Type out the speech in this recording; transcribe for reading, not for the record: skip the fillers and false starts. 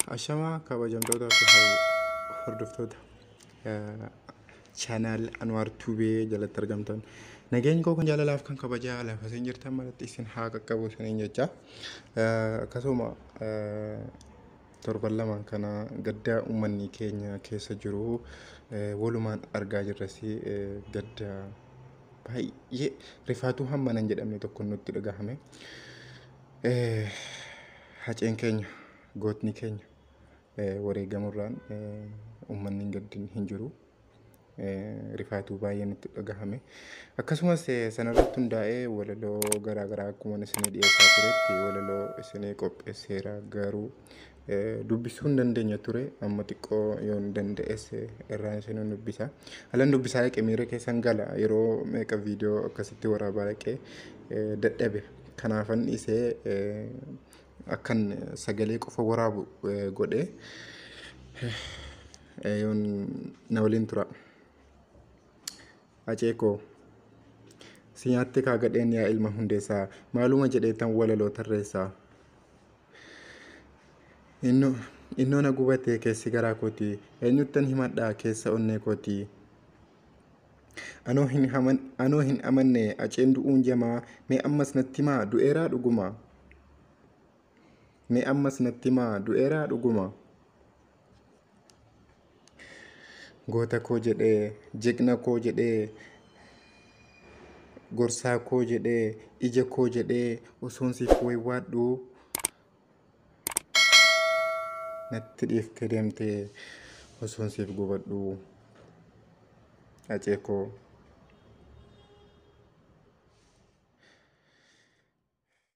Ashamaa kabajamtootaa fi hordoftoota chaanaal Anwaar Tuubee jalatti argamtan. Nageenyi koo kan jaalalaaf kan kabajaa lafa isin jirtan maratti isin haa qaqqabu isiniin jecha. Akkasuma torban lamaan kana gadda uummanni keenya keessa jiru walumaan argaa jirras, gadda baay'ee rifaatuu hamma nan jedhamne tokko nutti dhagahame. Haceen keenya, gootni keenya wareegamurraan uummanni hin gaddin hin jiru. Rifaatuu baay'ee nutti dhagahame. Akkasumas sanarratti hundaa'ee walaloo garaagaraa akkuma isinii dhiyeessaa turetti walaloo isinii qopheesseera, garuu dubbisuu hin dandeenya ture. Amma xiqqoo yoon danda'es irraan isin dubbisa. Alan dubbisaa dhaqee miira keessan gala, yeroo meeqa viidiyoo akkasitti waraabaa dhaqee dadhabe. Kanaafan dhiisee akkan sagalee qofa waraabu godhee yoon na waliin tura. Hacee koo si nyaatte kaa gadheen, yaa ilma Hundeessaa, maaluma jedheetan walaloo tarreessaa. Innoo na gubatee keessi garaa kooti, eenyuttan himadhaa keessa onnee kooti. Anoo hin amanne Haceen du'uun jamaa, mee ammas natti himaa du'eeraa dhuguma. Mee ammas natti himaa du'eeraa dhuguma. Goota koo jedhee, jigna koo jedhee, gorsaa koo jedhee, ija koo jedhee osoon siif waywaadhu natti dhiiftee deemtee osoon siif gubadhu. Hacee koo